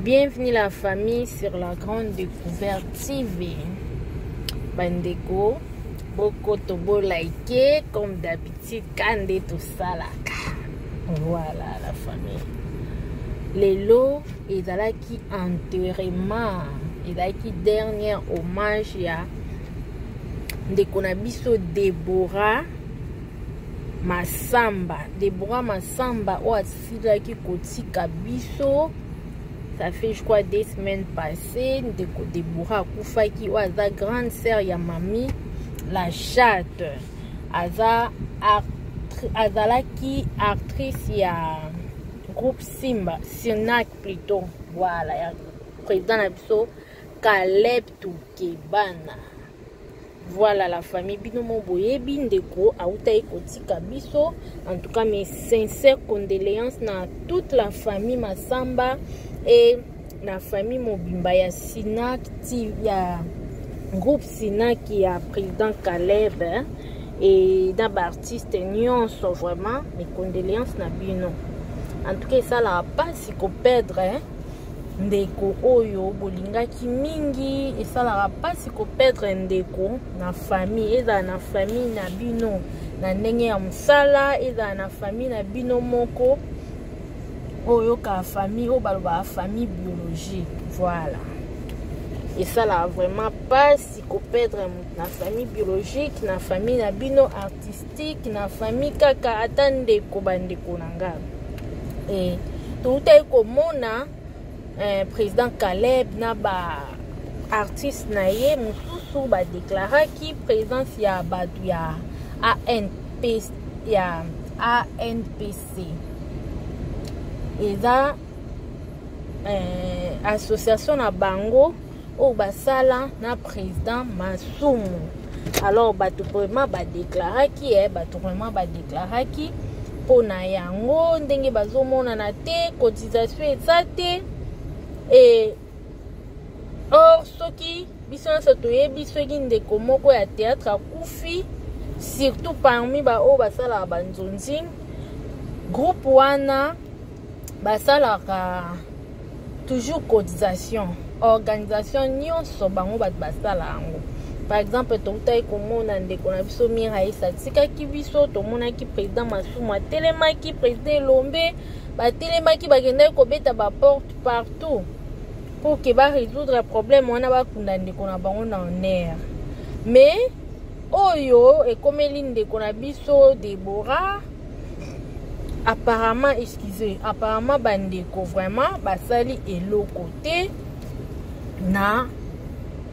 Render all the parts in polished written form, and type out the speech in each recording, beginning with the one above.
Bienvenue la famille sur la grande découverte TV. Bandeko, bokoto bo liker comme d'habitude kande tosalaka. Voilà la famille. Lelo ezalaki enterrement, ezalaki dernier hommage ya ndeko na biso Deborah Masamba. Deborah Masamba oyo asilaki kotika biso ça fait je crois 2 semaines passées. Ndeko Deborah akufaki, oyo aza grande sœur ya mami la chatte, aza azalaki actrice ya groupe Simba, Sinac plutôt, voilà, ya président na biso Caleb Tukebana. Voilà la famille, bino mo boyebi ndeko autaki kotika biso. En tout cas, mes sincères condoléances na toute la famille Masamba et na famille mobimba ya Sinac, ya groupe Sinac ya président Caleb, hein, et na baartiste nyonso. Vraiment, mes condoléances na bino. En tout cas, esalaka mpasi koperdre, hein, ndeko oyo bolingaki mingi. Esalaka mpasi koperdre ndeko na famille, ezala na famille na bino na ndenge ya mosala, ezala na famille na bino moko oyo oyokaka, famille oyo balobaka famille biologique. Voilà, esalaka vraiment mpasi koperdre moto na famille biologique, na famille na bino artistique, na famille kaka ata ndeko. Bandeko na nga, e toutaki komona président Caleb na ba artiste na ye mosusu badeklaraki présence ya bato ya ANP, ya ANPC, eza association na bango oyo basala na président Masumu. Alors bato vraiment badeklaraki, bato vraiment badeklaraki mpona yango. Ndenge bazomonana te, cotisation eza te. E or soki biso nyonso toyebi, soki ndeko moko ya théâtre akufi, surtout parmi baoyo basalaka banzonzi, groupe wana basalaka toujours cotisation. Organisation nyonso, bango bato basala yango. Par exemple, toutaki komona ndeko na biso Miraisa atikaki biso, tomonaki président Masumu atelemaki, président Elombe batelemaki, bakendaki kobeta baporte partout pour ke barésoudre problème wana, bakunda ndeko na bango na honneur. Mais oyo ekomeli ndeko na biso Debora, apparemment, excusez, apparemment bandeko vraiment basali eloko te na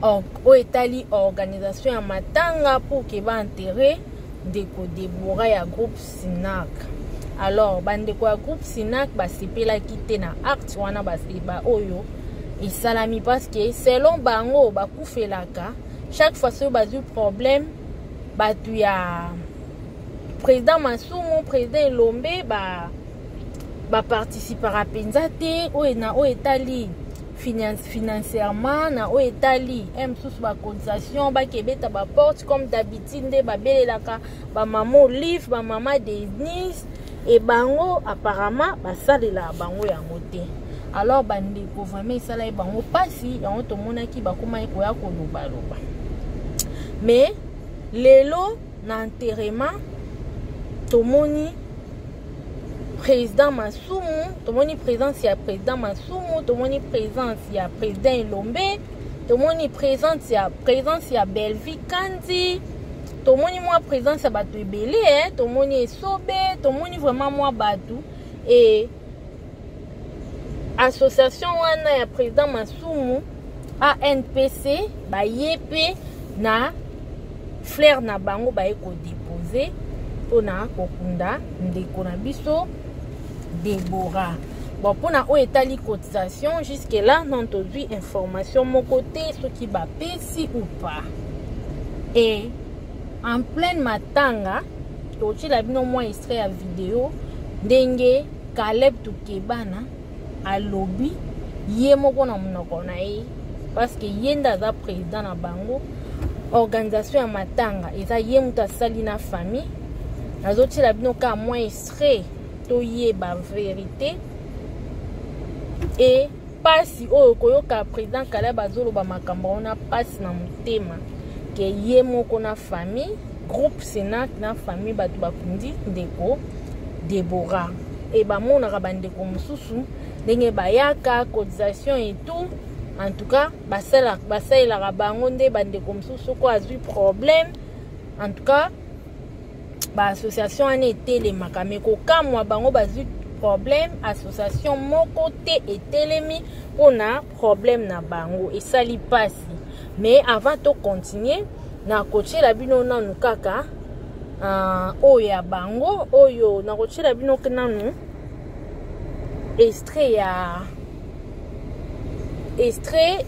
oyo etali organisation ya matanga pour ke baenterre ndeko Debora ya groupe Sinac. Alors bandeko ya groupe Sinac basepelaki te na acte wana ba oyo esalami, parce que selon bango bakufelaka chaque fois soki bazwi problème, bato ya président Masumu, président Elombe baparticipaka mpenza te oyo na oyo etali financièrement, na oyo etali mosusu bacotisation, bakebeta baporte comme d'habitude nde babelelaka bamama Olive, bamama Denise e bango, apparemment basalelaka bango yango te. Alors bandeko vraiment esalaki bango mpasi. Yango tomonaki bakomaki koya kolobaloba. Mais lelo na enterrement, tomoni président Masumu, tomoni présence ya président Masumu, tomoni présence ya président Elombe, tomoni présence ya Belvi Kandi, tomoni mwa présence ya bato ebele, eh? Tomoni Esobe, tomoni vraiment mwa bato. E association wana ya président Masumu, ANPC, baye mpe na fleur na bango, baye kodepose mpona kokunda ndeko na biso Debora. Bon, mpona oyo etali cotisation, jusque là non tozwi information moko te soki bapesi ou pas. E en pleine matanga, totiela bino mwa extrait ya video ndenge Caleb Tukebana alobi ye moko na monoko na ye, parce que ye nde aza président na bango. Organisation ya matanga eza ye moto asali na famille. Nazotiela bino kaka mwa extrait toyeba vérité. E Pasi oyo koyoka président Caleb azoloba makambo wana, pasi na motema ke ye moko na famille, groupe Sénat na famille, bato bakundi ndeko Deborah e bamonaka bandeko mosusu ndenge bayaka cotisation et tout. En tout cas basalelaka bango nde bandeko mosusu soko azwi problème. En tout cas baassociation wana etelemaka, me kokamwa, bango bazwi problème, association moko te etelemi mpona problème na bango. Esali mpasi. Mais avant tocontinue, nakotiela bino nanu kaka oyo ya bango oyo, nakotiela bino nanu extrait ya extrait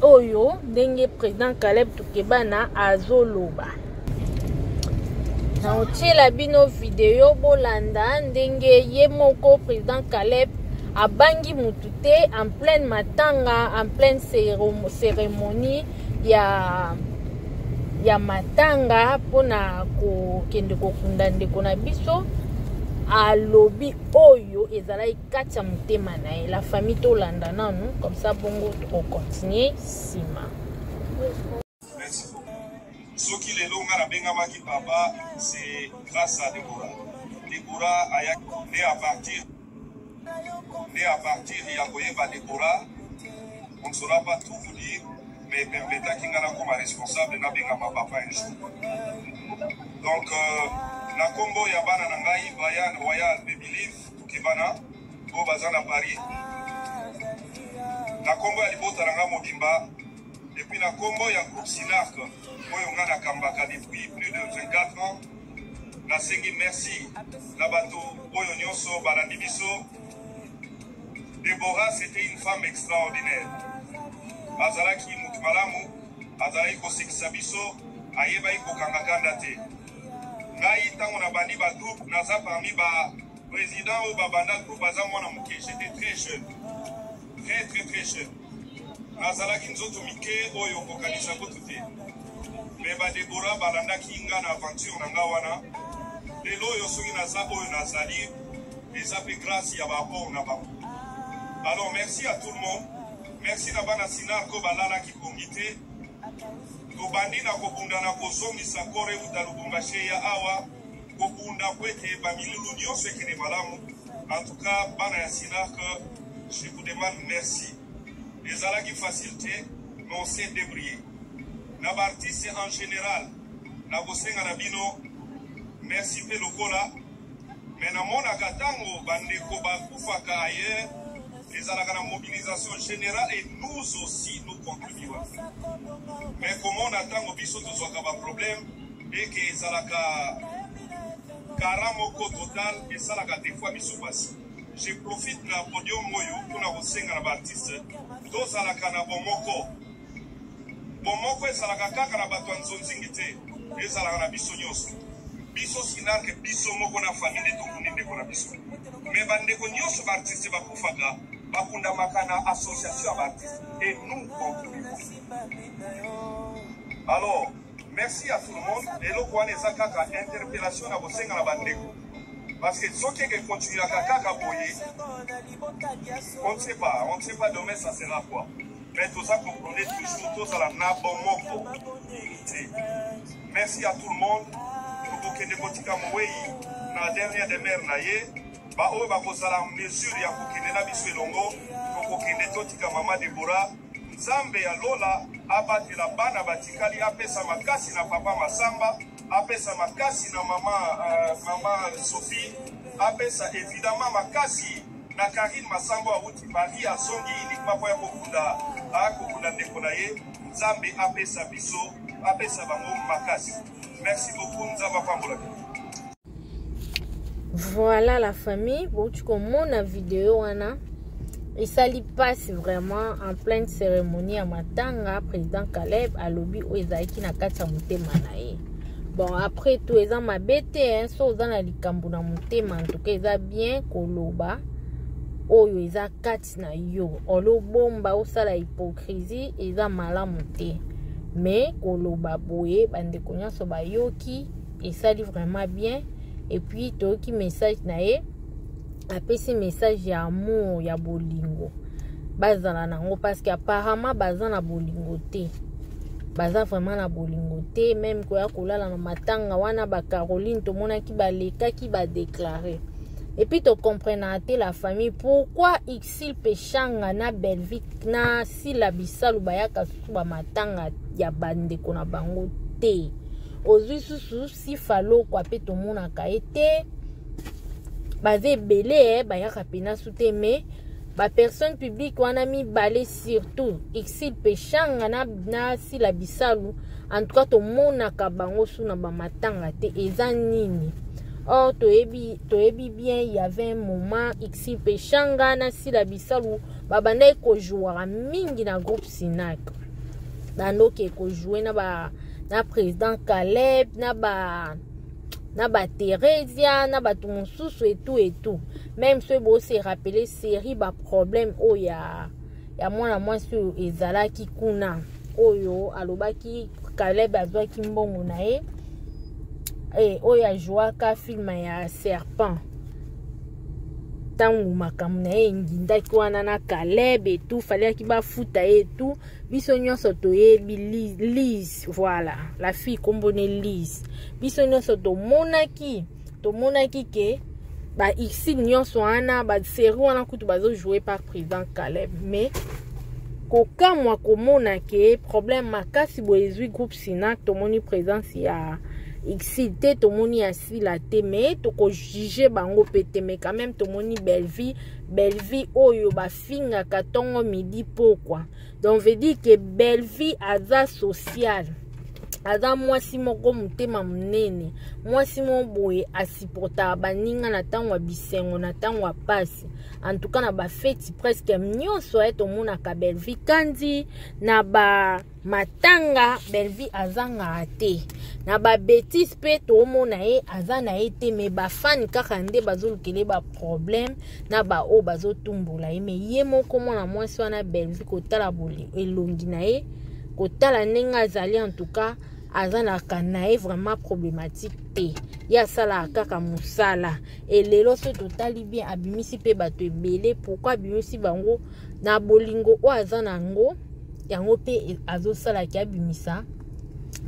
oyo ndenge président Caleb Tukebana azoloba. Nakotiela bino video, bolanda ndenge ye moko président Caleb abangi mutu te en pleine matanga, en pleine cérémonie ya matanga mpona kokende kokunda ndeko na biso, alobi oyo ezalaki kati ya motema na ye. La famille, tolanda nanu comme ça, bongo tokocontinue nsima. Merci. Soki lelo nga nabengamaki papa, c'est grâce à Deborah. Deborah ayaki nde à partir ya koyeba Deborah, on ne saura pas tout vous dire, mais permetaki nga nakoma responsable, nabengama papa un jour. Donc na nkombo ya bana na ngai Brian, Royal mpe Believe Tukebana oyo baza na Paris, na nkombo ya libota na ngai mobimba, et puis na nkombo ya groupe Sinark oyo nga nakambaka depuis plus de 24 ans, nasengi merci na bato oyo nyonso balandi biso. Deborah, c'était une femme extraordinaire. Azalaki motu malamu, azalaki kosekisa biso, ayebaki kokanga kanda te. Ngai ntango nabandi bagroupe, naza parmi ba président oyo babanda groupe, aza mwana moke. J'étais très jeune, très très très jeune, nazalaki nzoto mike oyo kokanisa kutu te. Me badebora balandaki nga na aventure na nga wana. Lelo oyo soki naza oyo nazali, eza mpe grâce ya baapport na bango. Alors merci à tout le monde, merci na bana Sinarko balalaki pongi te. Tobandi na kobunda na kozongisa corps euta Lubumbashi ya awa, kobunda po ete bamilulu nyonso ekende malamu. En tout cas bana ya Sinark, je vous demande merci. Ezalaki facile te, mais on s'est débrouillé. Na baartiste en général, nakosenga na bino merci mpe lokola. Me namonaka ntango bandeko bakufaka ailleurs, ezalaka na mobilisation générale et nous aussi nous contribuons. Mais komona ntango biso tozwaka baproblème eke ezalaka kara moko total, esalaka des fois biso pasi. Je profite na podium oyo mpona kosenga na baartiste tozalaka na bomoko. Bomoko ezalaka kaka na bato ya nzonzingi te, ezalaka na biso nyonso. Biso Sinarke, biso moko na famille nde tokundi ndeko na biso, me bandeko nyonso baartiste bakufaka, bakundamaka na association ya baartiste et nous contribuons. Alors merci à tout le monde. Eloko wana eza kaka interpellation na kosenga na bandeko, parce que soki eke continuaka kaka boye, on ne sait pas, on ne sait pas demain ça sera quoi. Mais toza koprôner toujours tozala na bomoko, unité. Merci à tout le monde. Tokokende kotika mowei na dernière demeure na ye. Baoyo bakozala mesure ya kokende na biso elongo, tokokende totika mama Debora. Nzambe ya lola abatela bana batikali, apesa makasi na papa Masamba, apesa makasi na mama Sophie, apesa évidemment makasi na Karine Masambo awuti Paris, azongi uniquement mpo ya kokunda, akokunda ndeko na ye. Nzambe apesa biso, apesa bango makasi. Merci beaucoup, Nzambe apambola bino. Voilà la famille, bouti komona video wana, esali mpasi vraiment. En pleine cérémonie ya matanga, président Caleb alobi oyo ezalaki na kati ya motema na ye. Bon, après tout eza mabe te, hein, so oza na likambo na motema, en tout cas eza bien koloba oyo eza kati na yo. Olobomba, osala hypocrisie, eza malamu te. Mais koloba boye, bandeko nyonso bayoki, esali vraiment bien. Et puis toyoki message na ye, apesi message ya amour, ya bolingo. Bazala nango parce que apparemment baza na bolingo te. Baza vraiment na bolingo te, même koya kolala na matanga wana ba Caroline tomonaki balekaki ba déclarer. Et puis to comprenaka te la famille pourquoi Ursule Peshanga na Bellevue na Sila Bisalu bayaka susu ba matanga ya bandeko na bango te. Ozwi susu Sifa Lokwa pe tomonaka ye te. Baza ebele eh, bayaka pena su te, mais ba personne publique wana mibale surtout Ursule Peshanga na Sila Bisalu, en tout cas tomonaka bango su na ba matanga te. Eza nini? Or toyebi bien, il y avait un moment Ursule Peshanga na Sila Bisalu babandaki kojouaka mingi na groupe Sinac. Bandoki ekojouer na ba na président Caleb, na ba Theresia, na bato mosusu et tout et tout. Même soki bo se rappeler série ba problème oyo ya mwana mwasi oyo ezalaki kuna, oyo alobaki Caleb azwaki mbongo na ye, oyo ajouaka film ya Serpent. Ntango makambo na ye engindaki wana na Caleb et tout, fallait bafuta ye et tout. Biso nyonso toyebi Lise, voilà, la fille kombo ne Lise. Biso nyonso tomonaki ke ba Ursule nyonso wana ba série wana kutu bazo jouer par président Caleb. Mais kokamwa komona ke problème makasi boye ezwi groupe Sinac, tomoni présence ya Ursule te, tomoni ya Sila te, mais tokojuge bango pe te. Mais quand même tomoni Bellevue oyo bafingaka ntongo midi pokwa. Donc veut dire que Bellevue aza sociale, aza mwasi moko motema monene, mwasi moko boye asupportaka baninga na ntango ya bisengo, na ntango ya pasi. En tout cas na bafeti presque nyonso ye tomonaka Bellevue Kandi na ba matanga, Bellevue azangaka te. Na ba bêtise mpe tomona ye aza na ye te, mais bafani kaka nde bazolukele ba problème na ba oyo bazotumbola ye. Mais ye moko mwana mwasi wana Bellevue, kotala elongi na ye, kotala ndenge azali, en tout cas azalaka na ye vraiment problématique te. Ye asalaka kaka mosala. Elelo so totali bien, abimisi mpe bato ebele. Pourquoi abimisi bango? Na bolingo oyo aza nango, yango mpe azosalaki abimisa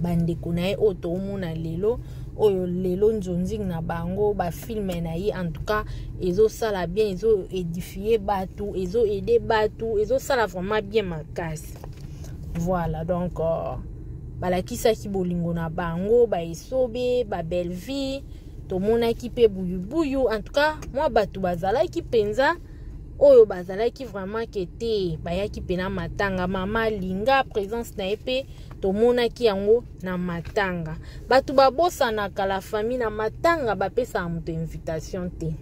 bandeko na ye oyo toomona lelo oyo, lelo nzonzing na bango, bafilm na ye. En tout cas ezosala bien, ezoédifie bato, ezoaide bato, ezosala vraiment bien makasi. Voilà, donc balakisaki bolingo na bango, baesobe babellevue, tomonaki mpe buyubuyu. En tout cas mwa bato bazalaki mpenza oyo bazalaki vraiment ke te, bayaki mpena matanga. Mama Linga, présence na ye mpe tomonaki yango na matanga. Bato babosanaka la famille, na matanga bapesaka moto invitation te.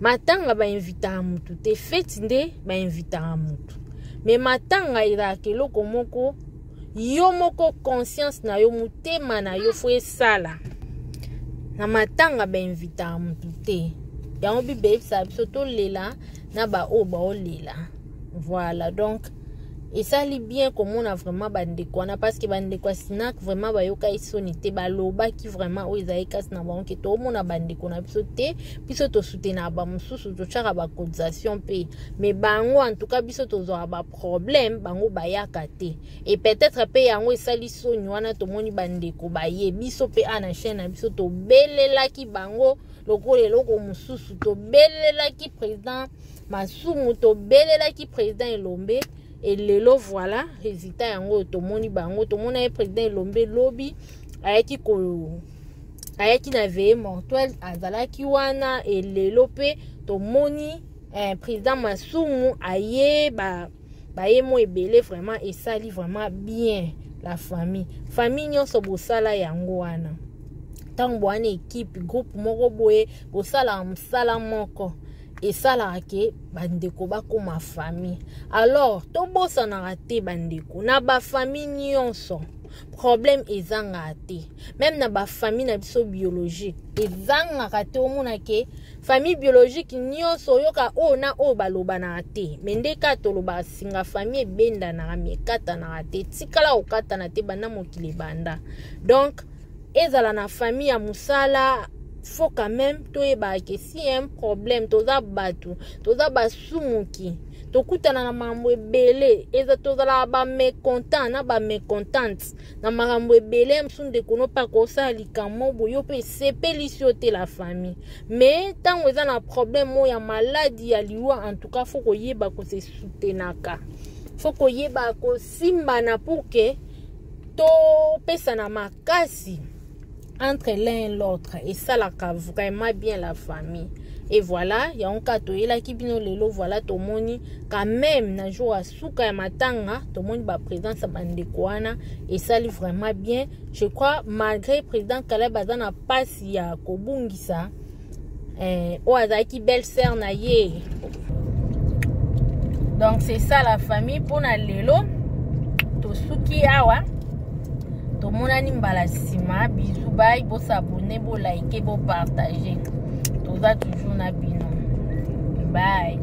Matanga bainvitaka motu te, feti nde bainvitaka motu. Mais matanga ezalaka eloko moko yo moko conscience na yo, motema na yo fo esala. Na matanga bainvitaka motu te. Yango Bible eyebisaka biso tolela na baoyo baolela. Voilà, donc esali bien komona vraiment bandeko wana, parce que bandeko ya Sinac vraiment bayokaki soni te, balobaki vraiment oyo ezali kasi na bango ke toomona bandeko na biso te. Biso tosoutenaka bamosusu, totiaka bacotisation mpe, mais bango, en tout cas biso tozwaka baproblème, bango bayaka te. Et peut-être mpe yango esali soni wana. Tomoni bandeko baye, biso mpe a na chaîne na biso tobelelaki bango lokola eloko mosusu. Tobelelaki président Masumu, tobelelaki président Elombe. Elelo voilà résultat yango oyo tomoni bango. Tomona ye président Elombe lobi ayaki na veillée mortuaire, azalaki wana. Elelo mpe tomoni président Masumu aye, baye mo ebele. Vraiment esali vraiment bien la famille. Famille nyonso bosala yango wana, ntango bwana équipe, groupe moko boye, bosalaka mosala moko, esalaka ke bandeko bakóma famille. Alors tobosanaka te, bandeko na bafamille nyonso problème ezangaka te. Même na bafamille na biso biologique ezangaka te. Omona ke famille biologique nyonso oyoka oyo na oyo balobanaka te. Mais nde kaka tolobaka, singa famille ebendanaka mais ekatanaka te, tikala kokatana te banda mokili ebanda. Donc ezala na famille ya mosala, faut quand même toyebaka ke si un problème, toza bato, toza basumuki. Tokutana na makambo ebele, eza tozalaka bamécontent na bamécontente na makambo ebele. Mosusu ndeko no mpe akosala likambo boye, yo mpe esepelisi yo te, la famille. Mais ntango eza na problème oyo ya maladi, ya liwa, en tout cas faut koyeba kose soutenaka, faut koyeba kosimbana pour que topesana makasi entre l'un et l'autre. Esalaka vraiment bien, la famille. Et voilà, yango kaka toyelaki bino lelo. Voilà, tomoni quand même na jour ya suka ya matanga, tomoni baprésence ya bandeko wana, esali vraiment bien. Je crois, malgré président Caleb aza na mpasi ya kobungisa oyo azalaki belle sœur na ye. Donc c'est ça, la famille. Mpona lelo tosuki awa, tomonani mbala nsima. Bisous, bye. Bos'abonner, bolike, bopartage, toza toujours na bino. Bye.